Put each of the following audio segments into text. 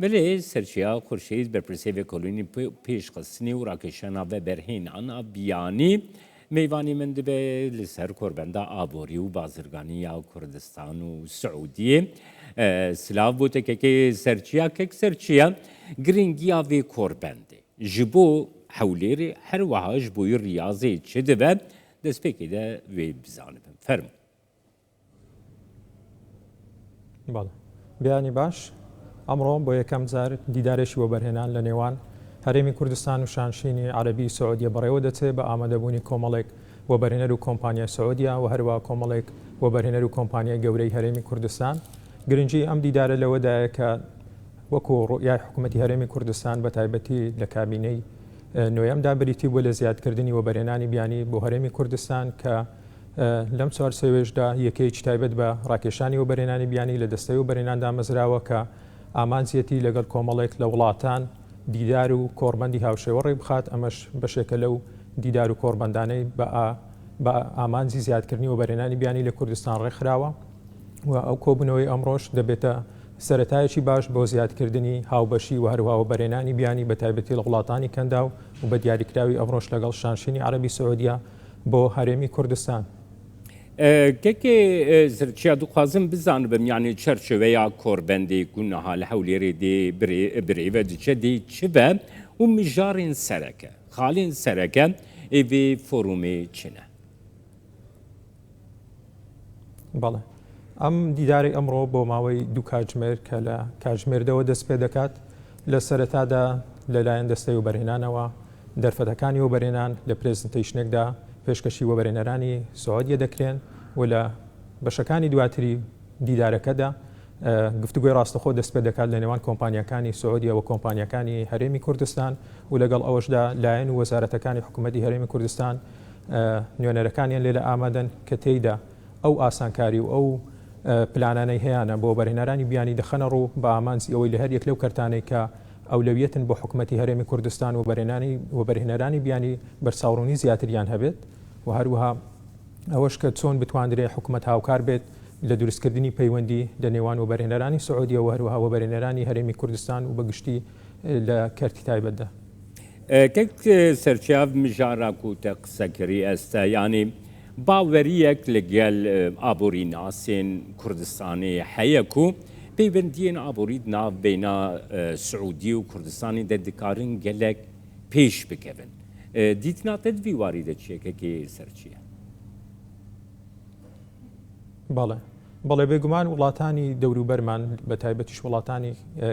بەلێ سەرچیا خورشید بەرپرسێ ڤێکۆلینی پێشخستنی و ڕاکێشانا ڤەبەرهێنانا بیانی مەیوانی من دبێ لەسەر کۆربەندا ئابۆری و بازرگانی یا کوردستان و سعودیێ. سلاو بۆ تە کەکێ سەرچیا. کەک سەرچیا گرنگیا ڤێ کۆربەندێ ژ بۆ هەولێرێ هەروەها ژ بۆی ڕیازێ چ دبێ دەستپێکێ دە وێ بزانبم فەرموو. بەڵێ بەیانی باش. ئەمڕۆ بۆ یەکەم جار دیدارێکی وەبەرهێنان لە نێوان هەرێمی کوردستان و شانشینی عەرەبی سعودیە بەڕێوە دەچێت بە ئامادەبوونی کۆمەڵێک وەبەرهێنەر و کۆمپانیای سعودیە و هەروەها کۆمەڵێک وەبەرهێنەر و کۆمپانیای گەورەی هەرێمی کوردستان. گرنگی ئەم دیدارە لەوەدایە کە وەکو ڕوئیای حکوومەتی هەرێمی کوردستان بە تایبەتی لە کابینەی نۆیەمدا بریتی بووە لە زیادکردنی وەبەرهێنانی بیانی بۆ هەرێمی کوردستان کە لەم چوارچێوەیەشدا یەکەیەکی تایبەت بە ڕاکێشانی وەبەرهێنانی بیانی لە دەستەی وەبەرهێنان دامەزراوە کە ئامانجیەتی لەگەڵ کۆمەڵێک لە وڵاتان دیدار و کۆڕبەندی هاوشێوە ڕێکبخات، ئەمەش بەشێکە لەو دیدار و کۆڕبەندانەی بە ئامانجی زیادکردنی وەبەرهێنانی بیانی لە کوردستان ڕێکخراوە و ئەو کۆبوونەوەی ئەمڕۆش دەبێتە سەرەتایەکی باش بۆ زیادکردنی هاوبەشی و هەروەها وەبەرهێنانی بیانی بە تایبەتی لە وڵاتانی کەنداو و بە دیاریکراوی ئەمڕۆش لەگەڵ شانشینی عەرەبی سعودیە بۆ هەرێمی کوردستان. کەکێ زرچیا دخوازم بزانبم یانێ چەرچەوەیا کۆربەندێ ku niha li Hewlêrê dê birêve diçe dê çi be û mijarên sereke, xalên sereke ê vê forumê çi ne? بەڵێ. ئەم دیدارەی ئەمڕۆ بۆ ماوەی دوو کاتژمێر کە لە کاتژمێر دەوە دەست پێ دەکات، لە سەرەتادا لەلایەن دەستەی وەبەرهێنانەوە دەرفەتەکانی وەبەرهێنان لە presentation ێکدا پێشکەشی وەبەرهێنەرانی سعودیە دەکرێن و لە بەشەکانی دواتری دیدارەکەدا گفتوگۆی ڕاستەخۆ دەست پێ دەکات لە نێوان کۆمپانیاکانی سعودیە و کۆمپانیاکانی هەرێمی کوردستان و لەگەڵ ئەوەشدا لایەن و وەزارەتەکانی حکوومەتی هەرێمی کوردستان نوێنەرەکانیان لێرە ئامادەن کە تێیدا ئەو ئاسانکاری و ئەو پلانانەی هەیانە بۆ وەبەرهێنەرانی بیانی دەخەنە ڕوو بە ئامانجی ئەوەی لە هەر یەک لەو کەرتانەی کە ئەولەویەتن بۆ حکومەتی هەرێمی کوردستان و وەبەرهێنەرانی بیانی بەرچاوڕوونی زیاتریان هەبێت و هەروەها ئەوەش کە چۆن بتواندرێ حکومەت هاوکار بێت لە دروستکردنی پەیوەندی لە نێوان وەبەرهێنەرانی سعودیە و هەروەها وەبەرهێنەرانی هەرێمی کوردستان و بە گشتی لە کەرتی تایبەتدا. کەک سەرچاڤ مژارا کو تە قسە کری ئەستە یانی باوەریەک لە گەل ئابوری ناسێن کوردستانێ هەیە کو پەیوەندیێن ئابوری ناڤ بەینا سعودیە و کوردستانێ دە دکارن گەلەک پێش بکەڤن. دیتنا تە ڤی واری دە چیە کەکێ سەرچیە؟ بەڵێ. بەڵێ بێگومان وڵاتانی دەوروبەرمان بە تایبەتیش وڵاتانی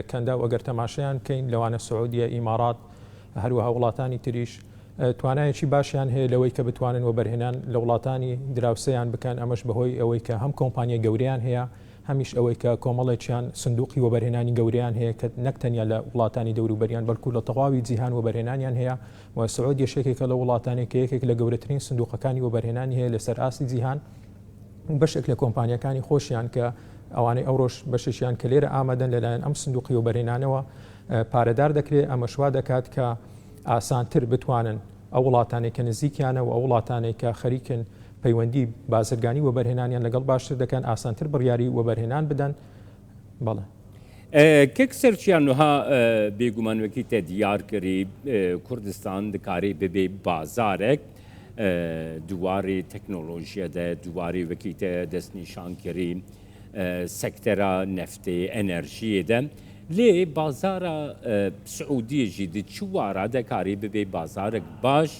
کەنداو ئەگەر تەماشایان بکەین لەوانە سعودیە، ئیمارات هەروەها وڵاتانی تریش توانایەکی باشیان هەیە لەوەی کە بتوانن وەبەرهێنان لە وڵاتانی دراوسێیان بکەن ئەمەش بەهۆی ئەوەی کە هەم کۆمپانیای گەورەیان هەیە هەمیش ئەوەی کە کۆمەڵێکیان سندوقی وەبەرهێنانی گەورەیان هەیە کە نەک تەنیا لە وڵاتانی دەوروبەریان بەڵکو لە تەواوی جیهان وەبەرهێنانیان هەیە و سعودیەش یەکێکە لەو وڵاتانەی کە یەکێک لە گەورەترین سندوقەکانی وەبەرهێنانی هەیە لەسەر ئاستی جیهان بەشێک لە کۆمپانیاکانی خۆشیان کە ئەوانەی ئەوڕۆش بەشێکیان کە لێرە ئامادەن لەلایەن ئەم سندوقی وەبەرهێنانەوە پارەدار دەکرێت ئەمەش وا دەکات کە ئاسانتر بتوانن ئەو وڵاتانەی کە نزیکیانە و ئەو وڵاتانەی کە خەریکن پەیوەندی بازرگانی وەبەرهێنانیان لەگەڵ باشتر دەکەن ئاسانتر بڕیاری وەبەرهێنان بدەن بەڵێ. کەک سەرچیا نوها بێگومان وەکی تە دیار کری کوردستان دکارێ ببێ بازارێک دووارێ تەکنۆلۆژیە دە دووارێ وەکی تە دەستنیشان کری سەکتەرا نەفتێ ئەنەرژیێ دە لێ بازارا سعودیە ژی د چ وارا دەکارێ ببێ بازارێک باش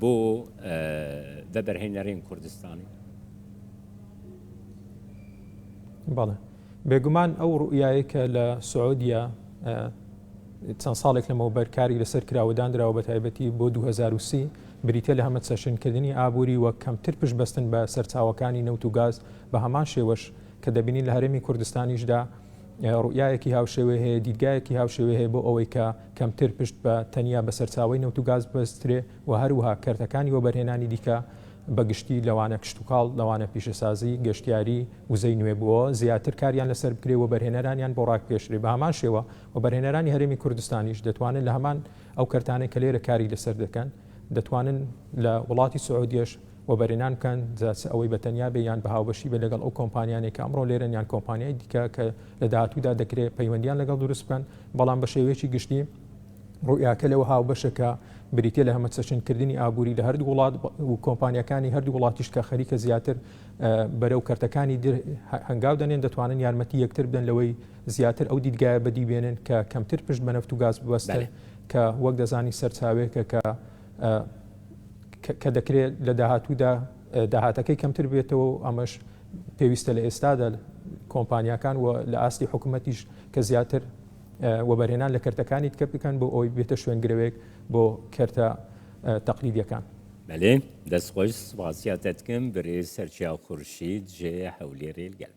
بۆ ڤەبەرهێنەرێن کوردستانی؟ بەڵێ بێگومان ئەو ڕوئیایەی کە لە سعودیە چەند ساڵێک لەمەوبەر کاری لەسەر کراوە دانراوە بە تایبەتی بۆ 2030 بریتە لە هەمەچەشنکردنی ئابووری و کەمتر پشتبەستن بە سەرچاوەکانی نەوت و گاز بە هەمان شێوەش کە دەبینین لە هەرێمی کوردستانیشدا ڕوئیایەکی هاوشێوەی هەیە دیدگایەکی هاوشێوەی هەیە بۆ ئەوەی کە کەمتر پشت بە تەنیا بە سەرچاوەی نەوت و گاز ببەسترێ و هەروەها کەرتەکانی وەبەرهێنانی دیکە بە گشتی لەوانە کشتوکاڵ، لەوانە پیشەسازی، گەشتیاری، وزەی نوێبووەوە زیاتر کاریان لەسەر بکرێ وەبەرهێنەرانیان بۆ ڕاکبکێشرێ بە هەمان شێوە وەبەرهێنەرانی هەرێمی کوردستانیش دەتوانن لە هەمان ئەو کەرتانەی کە لێرە کاری لەسەر دەکەن دەتوانن لە وڵاتی سعودیەش وەبەرهێنان بکەن، جا چ ئەوەی بە تەنیا بێ یان بە هاوبەشی بێ لەگەڵ ئەو کۆمپانیانەی کە ئەمڕۆ لێرەن یان کۆمپانیای دیکە کە لە داهاتوودا دەکرێ پەیوەندیان لەگەڵ دروست بکەن، بەڵام بە شێوەیەکی گشتی ڕوئیاکە لەوە هاوبەشە کە بریتیە لە هەمەچەشنکردنی ئابووری لە هەردوو وڵات و کۆمپانیاکانی هەردوو وڵاتیش کە خەریکە زیاتر بەرەو کەرتەکانی در هەنگاو دەنێن دەتوانن یارمەتی یەکتر بدەن لەوەی زیاتر ئەو دیدگایە بەدی بێنن کە کەمتر پشت بە نەفت و گاز ببەستن کە وەک دەزانی سەرچاوەیەکە کە کە دەکرێت لە داهاتوودا داهاتەکەی کەمتر بێتەوە و ئەمەش پێویستە لە ئێستادا کۆمپانیاکان و لە ئاستی حکوومەتیش کە زیاتر وەبەرهێنان لە کەرتەکانی دیکە بکەن بۆ ئەوەی بێتە شوێنگرەوەیەک بۆ کەرتە تەقلیدیەکان. بەلێ دەست خۆش سپاسیا تە دکم برێز سەرچیا خورشید ژێ هەولێرێ لگەل.